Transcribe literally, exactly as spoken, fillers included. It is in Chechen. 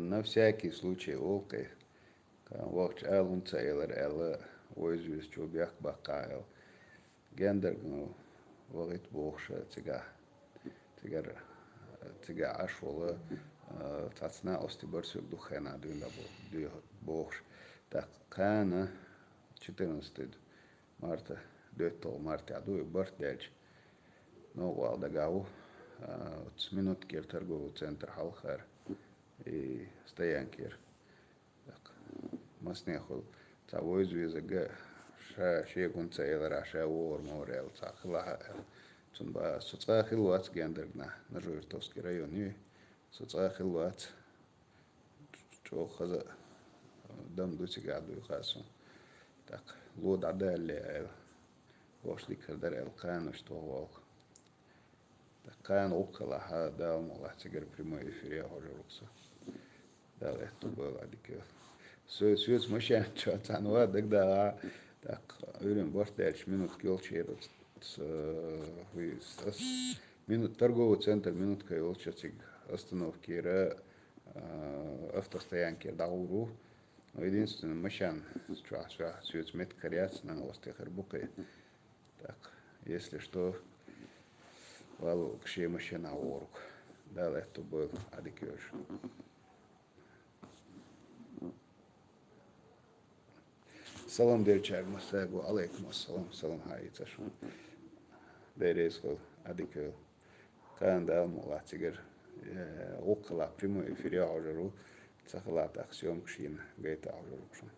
На всякий случай олу-кх. Вахча ала хӀунда ца элира аьлла, вовза везачо бехк баккхахьа аьлла. Гендаргано вахийта бохуш цигахь, цигара, цигахь Ӏаш волу, а, цхьацца накъостий бара соьга дукха хенахь дуьйна бо-, дуьйна бохуш. ТӀаккха кхана четырнадцатый марта, доьтталгӀа мартехь ду, и барт даьлча, новкъа вала дагахь ву, а, оцу Минуткера торговый центр хьалхара, и стоянкера. ТӀаккха массанехула цхьа вовза везарг ша шега хӀунда ца элира, ша вогӀур ма вара аьлла, цхьа хилахь а аьлла. Цунна баха, со цкъа а хилла вац Гендаргнахь, Нажи-Юртовский район ю, со цкъа а хилла вац, чӀогӀа хаза а дама ду цигахь, дуй хаьа суна. ТӀаккха ло дӀадалале аьлла, бохуш дика хир дара аьлла, кхана иштта ваха волу. ТӀаккха кхана гӀуллакх хилахь, Дала мукъалахь, цигара прямой эфир ян хьожур ву со. Дала аьтто бойла, Ӏа дика йойла. Со, соьца машен чохь цхьаьна ван дагадогӀу, тӀаккха Ӏуьйранна барт даьлча, Минутка йолчу хӀара ц-, ц-, хӀуй, ас-, Минут-, торговый центр Минутка йолчу цига остановкера, а, автостоянкера дӀагӀур ву. Но единственное, машен чохь со, соьца меттиг хир яц, накъостий хир бу-кх. ТӀаккха, если что, валло, шен машенахь вогӀург. Дала аьтто бойла, Ӏа дика йойла. Салам деллачаьрга массаьрга: «Ва Ӏалайкум ассалам, салам хьаийца шуна». Дела реза хуьлда, Ӏа дика йойла. Кхана Дала мукъалахь, цигара, э, гӀуллакх хилахь, прямой эфир ян хьожур ву, ца хилахь, тӀаккха съёмкаш йина гайта хьожур ву шуна.